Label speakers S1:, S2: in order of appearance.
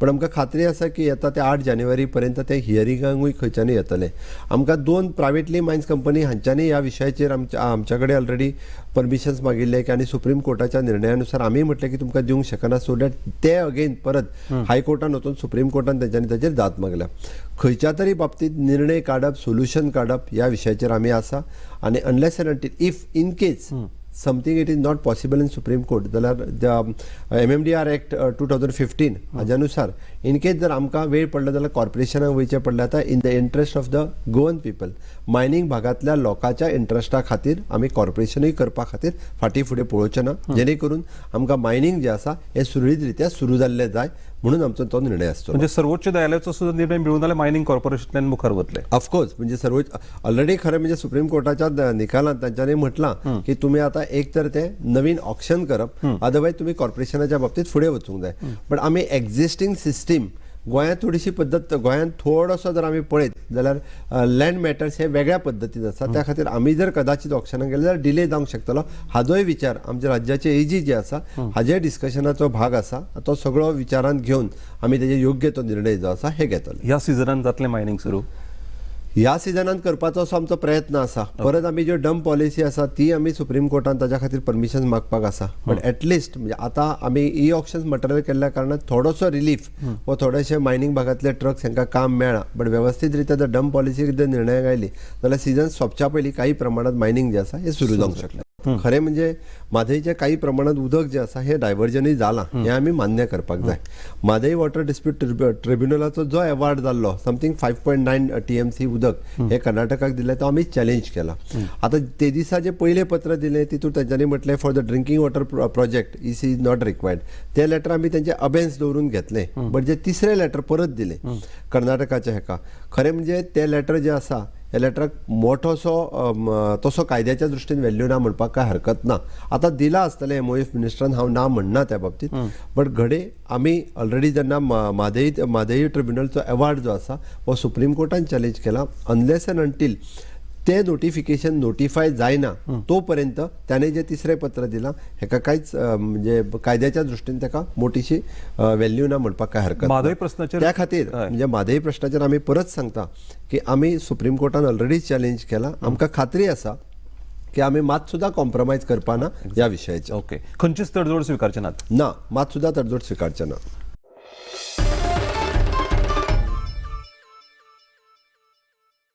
S1: पण आमकां खात्री आसा की येता ते 8 जानेवारी पर्यंत ते हियरिंगांकूय खंयच्यानूय येतले. आमकां दोन प्रायवेटली मायन्स कंपनी हांच्यांनी ह्या विशयाचेर आमच्या कडेन ऑलरेडी परमिशन्स मागिल्ले की आनी सुप्रीम कोर्टाच्या निर्णयानुसार आमी म्हटलें की तुमकां दिवंक शकना, सो that ते अगेन परत हायकोर्टान वचून सुप्रीम कोर्टान तेंच्यांनी ताचेर दाद मागल्या. खंयच्या तरी बाबतींत निर्णय काडप, सोल्युशन काडप ह्या विशयाचेर आमी आसा आनी unless and until if in case something it is not possible in Supreme Court जाल्यार MMDR Act 2015 हाज्या नुसार इन केस जर आमकां वेळ पडलो जाल्यार कॉर्पोरेशनाक वयचें पडलें. आतां in the interest of the Goan people, mining भागांतल्या लोकांच्या इंट्रस्टा खातीर आमी कॉर्पोरेशनूय करपा खातीर फाटीं फुडें पळोवचें ना, जेणे करून आमकां मायनींग जें आसा हें सुरळीत रित्या सुरू जाल्लें जाय म्हणून आमचो तो निर्णय आसतलो.
S2: म्हणजे सर्वोच्च न्यायालयाचो सुद्धा निर्णय मिळून जाल्यार मायनिंग कॉर्पोरेशनान मुखार वतले?
S1: ऑफकोर्स, म्हणजे सर्वोच्च ऑलरेडी खरें म्हणजे सुप्रीम कोर्टाच्या निकालात तांच्यांनी म्हटलां की तुमी आतां एक तर ते नवीन ऑक्शन करप, अदरवायज तुमी कॉर्पोरेशनाच्या बाबतीत फुडें वचूंक जाय. बट आमी एक्झिस्टींग सिस्टीम, गोंयांत थोडीशी पद्दत, गोंयांत थोडोसो जर आमी पळयत जाल्यार लँड मॅटर्स हे वेगळ्या पद्दतीन आसा. त्या खातीर आमी जर कदाचित ऑक्शनाक गेले जाल्यार डिले जावंक शकतलो. हाजोय विचार आमच्या राज्याचे एजी जे आसा हाजे डिस्कशनाचो भाग आसा. तो सगळो विचारांत घेवन आमी तेजे योग्य तो निर्णय जो आसा हे घेतले.
S2: ह्या सिजनान जातलें मायनिंग सुरू?
S1: ह्या सिजनान करपाचो असो आमचो प्रयत्न आसा. परत आमी ज्यो डंप पॉलिसी आसा ती आमी सुप्रीम कोर्टान ताच्या खातीर परमिशन मागपाक आसा. बट एटलिस्ट म्हणजे आतां आमी ई ऑक्शन मटेरियल केल्ल्या कारणान थोडोसो रिलीफ व थोडेशे मायनींग भागांतले ट्रक्स हांकां काम मेळ्ळां. बट व्यवस्थीत रित्या जर डंप पॉलिसी जर निर्णयाक आयली जाल्यार सिजन सोंपच्या पयलीं काही प्रमाणात मायनींग जें आसा हें सुरू जावंक शकता. खरें म्हणजे म्हादयचें काही प्रमाणात उदक जें आसा हें डायवर्जनूय जालां हें आमी मान्य करपाक जाय. म्हादय वॉटर डिस्प्यूट ट्रिब्युनलाचो जो अवॉर्ड जाल्लो, समथींग 5.9 TMC उदक हे कर्नाटकाक दिलें, तो आमी चॅलेंज केला. आतां ते दिसा जे पयलें पत्र दिलें तितून तेंच्यांनी म्हटलें for the drinking water project EC is not required. ते लेटर आमी तेंचे अबेन्स दवरून घेतलें. बट जे तिसरें लेटर परत दिलें कर्नाटकाच्या हेका, खरें म्हणजे ते लेटर जे आसा ह्या लेटराक मोठोसो तसो कायद्याच्या दृश्टीन व्हॅल्यू ना म्हणपाक काय हरकत ना. आतां दिला आसतलें एमओएफ मिनिस्टरान, हांव ना म्हणना त्या बाबतीत. बट घडये आमी ऑलरेडी जेन्ना म्हादई ट्रिब्युनलचो अवॉर्ड जो आसा हो सुप्रीम कोर्टान चॅलेंज केला, अनलेस अँड अंटील ते नोटिफिकेशन नोटिफाय जायना तोपर्यंत त्याने जे तिसरें पत्र दिलां हेका कांयच म्हणजे कायद्याच्या दृश्टीन ताका मोठीशी व्हॅल्यू ना म्हणपाक काय हरकत ना.
S2: म्हादय प्रस्नाचेर
S1: त्या खातीर म्हणजे म्हादय प्रश्नाचेर आमी परत सांगता की आमी सुप्रीम कोर्टान ऑलरेडी चॅलेंज केला. आमकां खात्री आसा की आमी मात सुद्दां कॉम्प्रोमायज करपाना ह्या विशयाचेर.
S2: ओके, खंयचीच तडजोड स्विकारचे नात?
S1: ना, मात सुद्दां तडजोड स्विकारचे ना.